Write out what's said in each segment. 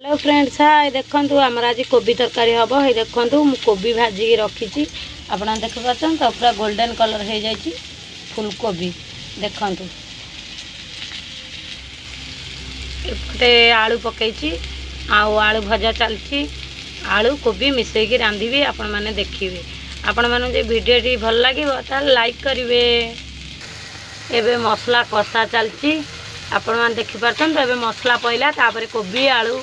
Hello friends, ହାଏ। ଦେଖନ୍ତୁ, ଆମର ଆଜି କୋବି ତରକାରୀ ହେବ। ହେଇ ଦେଖନ୍ତୁ, ମୁଁ କୋବି ଭାଜିକି ରଖିଛି। ଆପଣ ଦେଖିପାରୁଛନ୍ତି ତ, ପୁରା ଗୋଲ୍ଡେନ୍ କଲର୍ ହେଇଯାଇଛି ଫୁଲକୋବି। ଦେଖନ୍ତୁ, ଏପଟେ ଆଳୁ ପକେଇଛି ଆଉ ଆଳୁ ଭଜା ଚାଲିଛି। ଆଳୁ କୋବି ମିଶେଇକି ରାନ୍ଧିବି, ଆପଣମାନେ ଦେଖିବେ। ଆପଣମାନଙ୍କୁ ଯଦି ଭିଡ଼ିଓଟି ଭଲ ଲାଗିବ, ତାହେଲେ ଲାଇକ୍ କରିବେ। ଏବେ ମସଲା କଷା ଚାଲିଛି, ଆପଣମାନେ ଦେଖିପାରୁଛନ୍ତି। ଏବେ ମସଲା ପଇଲା, ତାପରେ କୋବି ଆଳୁ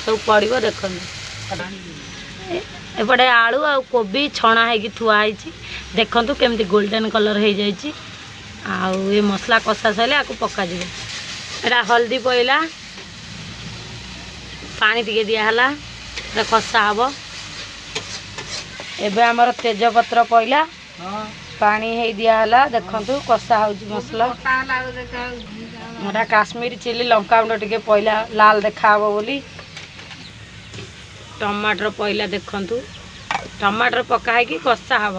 ସବୁ ପଡ଼ିବ। ଦେଖନ୍ତୁ, ଏପଟେ ଆଳୁ ଆଉ କୋବି ଛଣା ହେଇକି ଥୁଆ ହେଇଛି। ଦେଖନ୍ତୁ କେମିତି ଗୋଲ୍ଡେନ୍ କଲର୍ ହେଇଯାଇଛି। ଆଉ ଏ ମସଲା କଷା ସରିଲେ ଆକୁ ପକାଯିବ। ଏଇଟା ହଳଦୀ ପଇଲା, ପାଣି ଟିକେ ଦିଆହେଲା, ଏଟା କଷା ହେବ। ଏବେ ଆମର ତେଜପତ୍ର ପଇଲା, ପାଣି ହେଇ ଦିଆହେଲା। ଦେଖନ୍ତୁ, କଷା ହେଉଛି ମସଲା। ଏଟା କାଶ୍ମୀର ଚିଲି ଲଙ୍କାଗୁଣ୍ଡ ଟିକେ ପଇଲା, ଲାଲ ଦେଖାହେବ ବୋଲି। ଟମାଟର ପଇଲା। ଦେଖନ୍ତୁ, ଟମାଟର ପକା ହେଇକି କଷା ହେବ।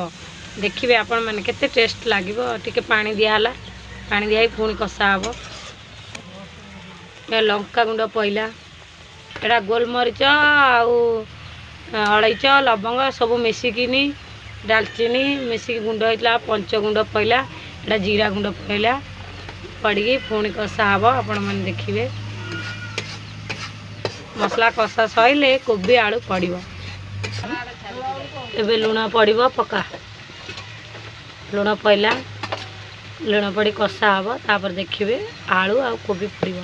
ଦେଖିବେ ଆପଣମାନେ, କେତେ ଟେଷ୍ଟ ଲାଗିବ। ଟିକେ ପାଣି ଦିଆହେଲା, ପାଣି ଦିଆ ହେଇକି ପୁଣି କଷା ହେବ। ଲଙ୍କା ଗୁଣ୍ଡ ପଇଲା। ଏଇଟା ଗୋଲମରିଚ ଆଉ ଅଳେଇଚ, ଲବଙ୍ଗ ସବୁ ମିଶିକିନି, ଡାଲଚିନି ମିଶିକି ଗୁଣ୍ଡ ହେଇଥିଲା। ପଞ୍ଚଗୁଣ୍ଡ ପଇଲା, ଏଇଟା ଜିରା ଗୁଣ୍ଡ ପଇଲା। ପଡ଼ିକି ପୁଣି କଷା ହେବ, ଆପଣମାନେ ଦେଖିବେ। ମସଲା କଷା ସରିଲେ କୋବି ଆଳୁ ପଡ଼ିବ। ଏବେ ଲୁଣ ପଡ଼ିବ। ପକା, ଲୁଣ ପଇଲା। ଲୁଣ ପଡ଼ି କଷା ହେବ, ତାପରେ ଦେଖିବେ ଆଳୁ ଆଉ କୋବି ପଡ଼ିବ।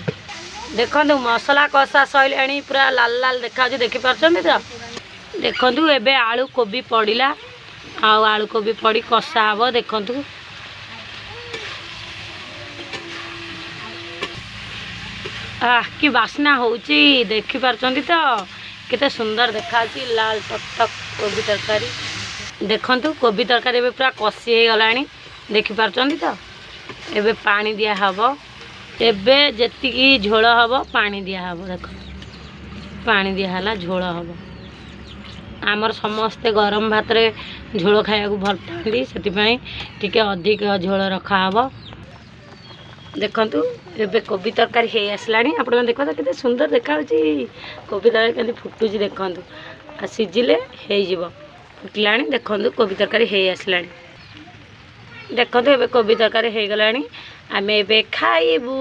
ଦେଖନ୍ତୁ, ମସଲା କଷା ସରିଲାଣି, ପୁରା ଲାଲ ଲାଲ ଦେଖାଯାଉଛି, ଦେଖିପାରୁଛନ୍ତି ତ? ଦେଖନ୍ତୁ, ଏବେ ଆଳୁ କୋବି ପଡ଼ିଲା ଆଉ ଆଳୁ କୋବି ପଡ଼ି କଷା ହେବ। ଦେଖନ୍ତୁ, କି ବାସ୍ନା ହେଉଛି, ଦେଖିପାରୁଛନ୍ତି ତ? କେତେ ସୁନ୍ଦର ଦେଖାଯାଉଛି ଲାଲ ଟକ୍ ଟକ୍ କୋବି ତରକାରୀ। ଦେଖନ୍ତୁ, କୋବି ତରକାରୀ ଏବେ ପୁରା କଷି ହେଇଗଲାଣି, ଦେଖିପାରୁଛନ୍ତି ତ? ଏବେ ପାଣି ଦିଆହେବ। ଏବେ ଯେତିକି ଝୋଳ ହେବ ପାଣି ଦିଆହେବ। ଦେଖନ୍ତୁ, ପାଣି ଦିଆହେଲା, ଝୋଳ ହେବ। ଆମର ସମସ୍ତେ ଗରମ ଭାତରେ ଝୋଳ ଖାଇବାକୁ ଭଲ ପାଆନ୍ତି, ସେଥିପାଇଁ ଟିକେ ଅଧିକ ଝୋଳ ରଖାହେବ। ଦେଖନ୍ତୁ, ଏବେ କୋବି ତରକାରୀ ହେଇ ଆସିଲାଣି। ଆପଣମାନେ ଦେଖନ୍ତୁ, କେତେ ସୁନ୍ଦର ଦେଖାଯାଉଛି। କୋବି ତରକାରୀ କେମିତି ଫୁଟୁଛି ଦେଖନ୍ତୁ। ଆଉ ସିଝିଲେ ହେଇଯିବ। ଫୁଟିଲାଣି। ଦେଖନ୍ତୁ, କୋବି ତରକାରୀ ହେଇ ଆସିଲାଣି। ଦେଖନ୍ତୁ, ଏବେ କୋବି ତରକାରୀ ହେଇଗଲାଣି। ଆମେ ଏବେ ଖାଇବୁ।